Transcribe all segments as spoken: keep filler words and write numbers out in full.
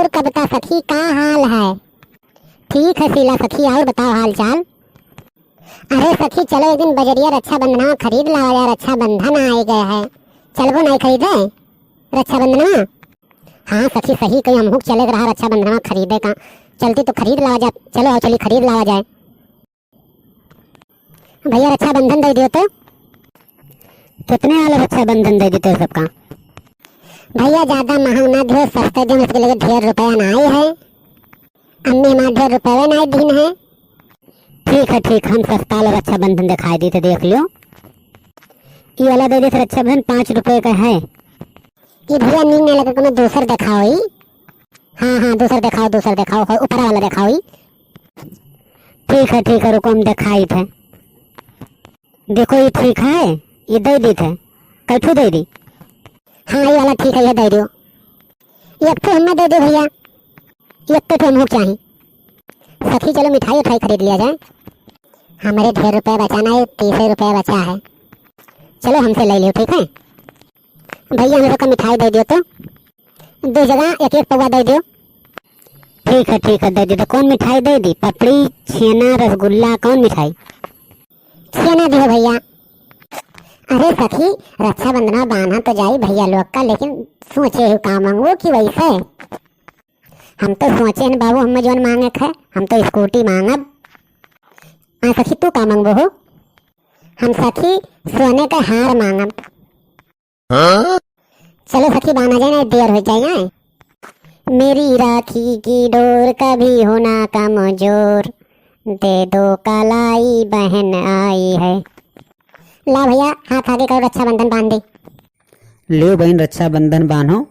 और कविता सखी, का हाल है? ठीक है शीला सखी, और बताओ हाल चाल। अरे सखी, चलो एक दिन बजरिया रक्षाबंधनवा खरीद लावा जाए, रक्षाबंधन आए गए है, चलबो नहीं खरीदे रक्षाबंधनवा? हाँ सखी, सही कही, हमहू के चले के रहा रक्षाबंधनवा खरीदे का, चलती तो खरीद लावा जाए, चलो आओ चली खरीद लावा जाए। भैया रक्षाबंधन दे दियो तो। कितने वाला रक्षाबंधन दे देते हो सबका? भैया ज्यादा महंग ना दियो, सस्ते दियो, इसके लिए ढेर रुपया ना आए है। अम्मी हमार ढेर रुपये ना दीन है। ठीक है, ठीक, हम सस्ता वाला रक्षाबंधन दिखाई दी थे, देख लियो। ये वाला दे देते रक्षाबंधन, पाँच रुपये का है। ये भैया नीक नहीं लगे, कोनो दूसर दिखाओ ई। हाँ, हाँ, दूसर दिखाओ, दूसर दिखाओ, हो, ऊपर वाला दिखाओ ई। ठीक है, ठीक है, रुको हम दिखाई थे। देखो ये ठीक है, ये दे दी थे, कैठू दे दी। हाँ, ये वाला ठीक है, ये दे दो। एक ठो हमें दे दो भैया, एक ठो हमको चाहिए। सखी चलो मिठाई उठाई खरीद लिया जाए। हमारे ढेर रुपया बचा ना है, तीस रुपया बचा है। चलो हमसे ले लियो, ठीक है? भैया हम लोग का मिठाई दे दियो तो, दो जगह एक एक पौवा दे दियो। ठीक है, ठीक है, दे दियो। तो कौन मिठाई दे दी? पपड़ी, छेना, रसगुल्ला, कौन मिठाई? छेना दियो भैया। अरे सखी, रक्षाबंधन बांधा तो जाई भैया लोग का, लेकिन सोचे हो का मांगो कि वैसे हम तो सोचे हैं बाबू, हमें जौन मांगे के है, हम तो स्कूटी मांगब। आ सखी, तू का मांगबो हो? हम सखी सोने का हार मांगब। हाँ? चलो सखी, बांधा जाए ना, देर हो जाए। मेरी राखी की डोर कभी हो ना कमजोर, दे दो कलाई बहन आई है। ला भैया, हाथ आगे करो, रक्षाबंधन बांध दे। लियो बहन, रक्षाबंधन बांधो।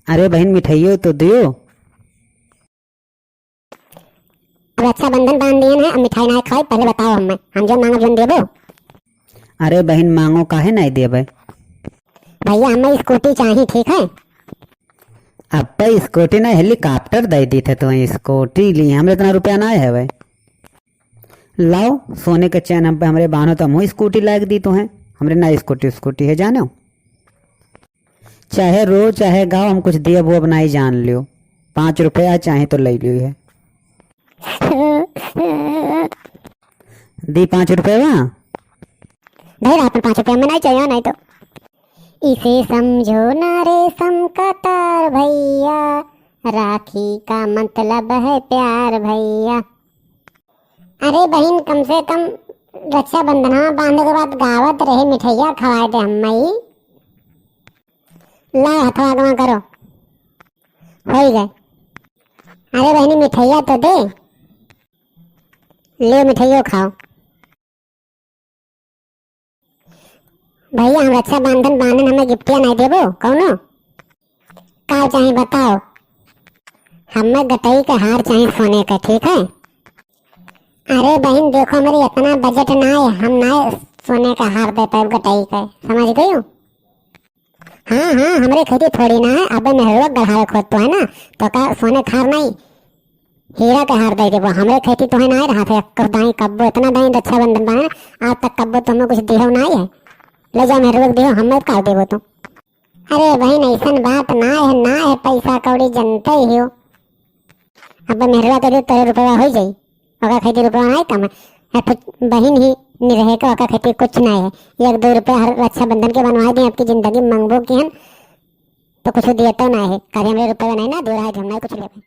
अरे बहन, मिठाइयो तो दियो। अब रक्षाबंधन बांध दिए हैं, अब मिठाई ना खाई, पहले बताओ हमें, हम जो मांगब जोन देबो। अरे बहन, मांगो काहे नहीं देबे? भैया, हमें स्कूटी चाहिए, ठीक है? अब पे स्कूटी ना, हेलीकॉप्टर दे दी थे तो स्कूटी ली, हमरे इतना रुपया ना है भाई। लाओ सोने के चैन हम पे हमरे बांधो तो हम स्कूटी लायक दी तो हैं, हमरे ना स्कूटी, स्कूटी है जानो। चाहे रो चाहे गाओ, हम कुछ दिए वो अब नहीं जान लियो। पाँच रुपया चाहे तो ले लियो है। दी पाँच रुपया। भाई अपन पाँच रुपया में नहीं चाहिए, नहीं तो। इसे समझो ना रेशम का तार भैया, राखी का मतलब है प्यार भैया। अरे बहिन, कम से कम रक्षाबंधन बांधे के बाद गावत रहे, मिठाइया खवाए दे हम्मई। ला हथवा आगवा करो, होई गए। अरे बहिनी, मिठाइया तो दे, ले मिठाइयो खाओ। भैया, हम रक्षाबंधन बांधन, हमें गिफ्टिया नहीं देबो कौनो? का चाही बताओ? हमें गटई के हार चाही सोने के, ठीक है? अरे बहिन, देखो, हमरे इतना बजट ना है, हम ना सोने का हार दे पाए गटई के, समझ गई हो? हाँ, हाँ, हमरे खेती थोड़ी ना है, अबे मेहरुआ गढ़ावे खोद तो है ना, तो का सोने का हार नहीं, हीरा के हार दे देबो। हमरे खेती तोहे ना रहा था, एक दाई कब्बो, इतना दाई रक्षाबंधन बांधे, आज तक कब्बो तुम्हें कुछ दिहो ना है। ले जा मेहरुआ के दिहो, हमें का देबो तू? अरे बहिन, ऐसन बात ना है, ना है पैसा कौड़ी, जनते ही हो। अब मेहरुआ के दे तोरे रुपया हो जाई, ओका खेती रुपया ना है कम है। एक ठो बहिन ही नहीं रहे के, ओका खेती कुछ ना है। एक दो रुपया हर रक्षाबंधन के बनवा दे, आपकी जिंदगी मंगबो की हन, तो कुछ दिए तो ना है, कार्य हमरे रुपया नहीं ना दे रहा है, हम नहीं कुछ लेबे।